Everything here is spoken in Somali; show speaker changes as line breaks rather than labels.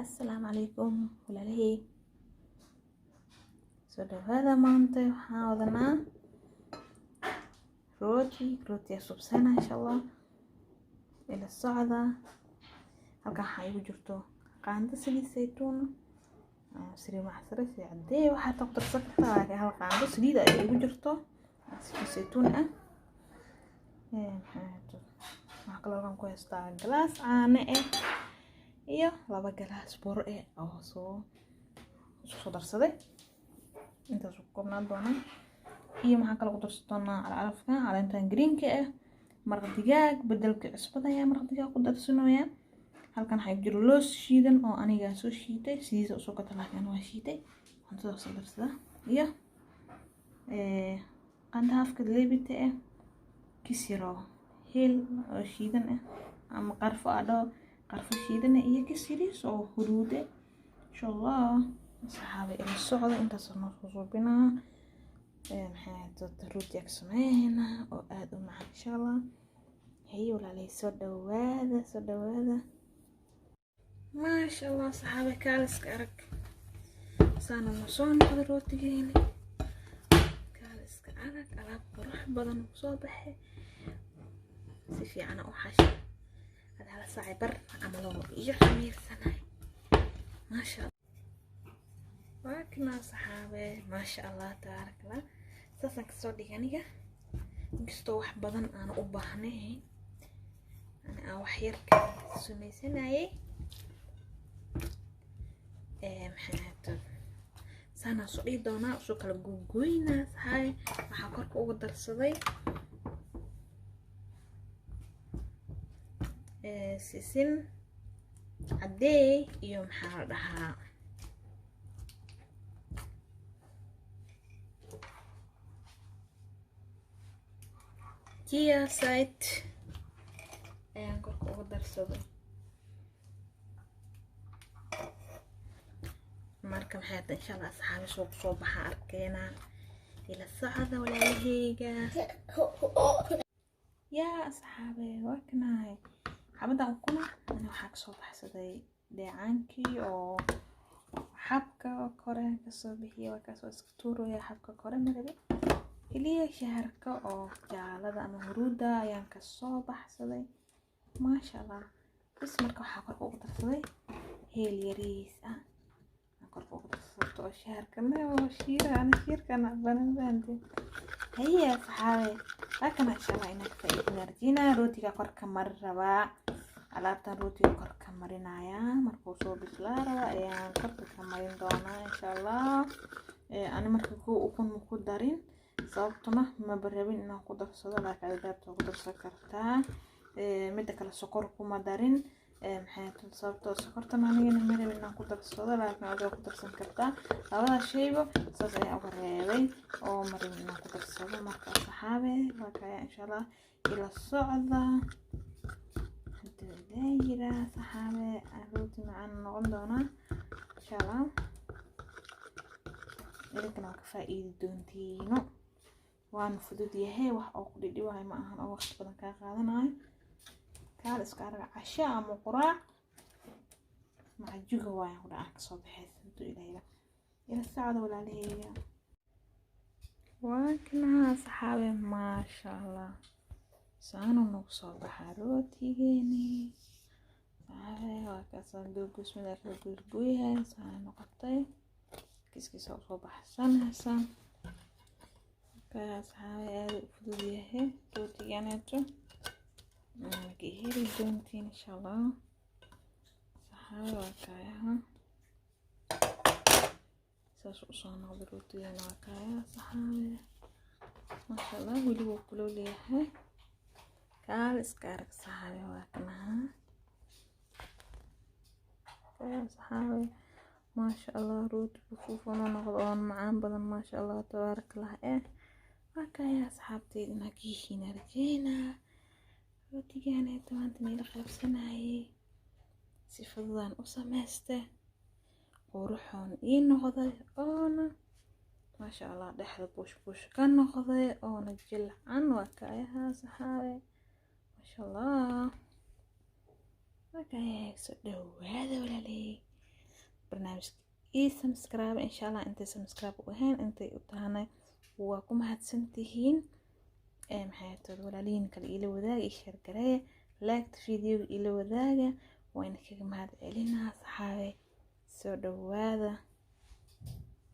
Assalaamu calaykum walaalahey, soo dhawaada. Maanta waxaan wadanaa rooti, rootiyaa subsana insha Allah, ila socda. Halkan waxaa igu jirto qaando saliid saytuun, saliid macsare, saliid cadee, waxaad ku darsan kartaa, laakiin hal qaando saliid ayaa igu jirto, saliid saytuun ah. Waxaa kaloo halkan ku haystaa galaas caano ah iyo 2 galaas bur eh oo soo isku soo darsaday. Intaas ku koobnaan doonaa. Iyo maxaa kaloo ku darsan doonaa? Calafka, caleentan greenka ah, maraq digaag. Bedelka cusbada ayaa maraq digaag ku darsanooyaa. Halkan waxaa jiro loos shiidan oo aniga soo shiiday, sidiisa usoo gata, laakiin waa shiiday, cuntada soo darsadaa. Iyo qanda hafka leebita ah, kis yaroo heel oo shiidan ah ama qarfo aa dhaho, qarfo shiidan ah, iyo kis yariis oo huruude insha Allah. Saxaaba, ila socda. Intaas noo soo suubinaa. Maxay dad rooti ag sameynaa oo aada u macaan insha Allah. Haye walaalay, soo dhawaada, soo dhawaada. Maasha Allah saxaabe, kaaliska arag, saana noo soo noqday rootigeeni. Kaaliska arag, alaab qurux badan kusoo baxay. Si fiican u xasha hada hala saacay bar camal oo iyo xamiirsanay. Maasha Allah, waa kanaa saxaabe. Maasha Allah, tabaaraka Allah. Saasaan kasoo dhigay aniga, inkastoo wax badan aan u baahnayn, ani aan wax yar ka samaysanayay. Maxaa saanaa soo dhihi doonaa, usoo kala gogoynaa saxaabe. Waxaa korka uga darsaday sisin caddeey iyo maxaa la dhahaa, chia seed ayaan korka uga darsaday. Marka maxay ta, insha Allah asxaabi, soo kusoo baxa arkeenaa. Ila socda walaalaheyga. Yaa asxaabe, waa kanahay xabadda ukuna. Ani waxaa kasoo baxsaday dheecaankii oo xabka kore kasoo bixiyay, waa kaasoo iska tuuraya xabka kore marabe, keliya shaharka oo jaalada ama huruudda ayaan kasoo baxsaday. Maasha Allah. Bas, marka waxaa korka ugu darsaday heel yariis ah korka ugu darsato oo shaharka ma oo shiira, ana shiirka nacbanan fahanteen. Haye asxaabe, halkana insha Allah inaa ka faa'iidin arjina. Rootiga korka mari rabaa, alaabtan rootiga korka marinaya. Markuu soo bislaa rabaa ayaan korka ka marin doonaa insha Allah. Ani marka kow ukun ma ku darin, sababtuna maba rabin inaan ku darsado, laakiin adaabta ku darsan kartaa. Midda kale, sokor kuma darin. Maxay sababtoo sokortan anigana ma rabin inaan ku darsado, laakiin adiga ku darsan kartaa. Labada shayba saas ayaan uga reebay oo ma rabin inaan ku darsado. Marka asxaabe, waa kaya insha Allah, ila socda. Haduu ilaa yiraa saxaabe, rooti macaan noqon doonaa insha Allah, idinkana waa ka faa'iidi doontiino. Waana fudud yahay, wax oo ku dhidhibayo ma ahan oo waqti badan kaa qaadanayo. Kaal iska arag, casho ama quraac macajuga waayaan ku dhacaan kasoo baxaysa haduu ilaa ila socda walaalaheyga. Waa kanaha saxaabe, maasha Allah, saanu nagu soo baxaa rootigeeni saxaabe. Waa kaasaan googosmida kala goosgooyahay, saan noqotay, kiskiisa usoo baxsanaysa. Marka saxaabe, aada u fudud yahay rootiganeeto, ka heli doontiin insha Allah saxaabe. Waa kaayaha, saas usoo noqday rootigeena. Waa kaaya saxaabe, maasha Allah, weli wuu kulul yahay. Kaal iska arag saxaabe, waa kanaha kaya saxaabe. Maasha Allah, rooti fuufuna noqdo oon macaan badan. Maasha Allah, tabaaraka Allah. Waa kaya asxaabteyda, inaa ka heshiin rajeynaa rootiganeeto maanta niila qaybsanayay. Si fududaan u sameyste, quruxoon ii noqday, oona maasha Allah dhexda buush buush ka noqday, oona jilcan. Waa kaayaha saxaabe, maasha Allah. Waa kaya, soo dhawaada walaaley. Ii subscribe, insha Allah, intay subscribe u ahayn, intay u tahana waa ku mahadsantihiin. Maxay tood, walaalihiin kale ila wadaaga, ii share gareeya, like videoga ila wadaaga, waa ina kaga mahad celinaa. Saxaabe, soo dhawaada.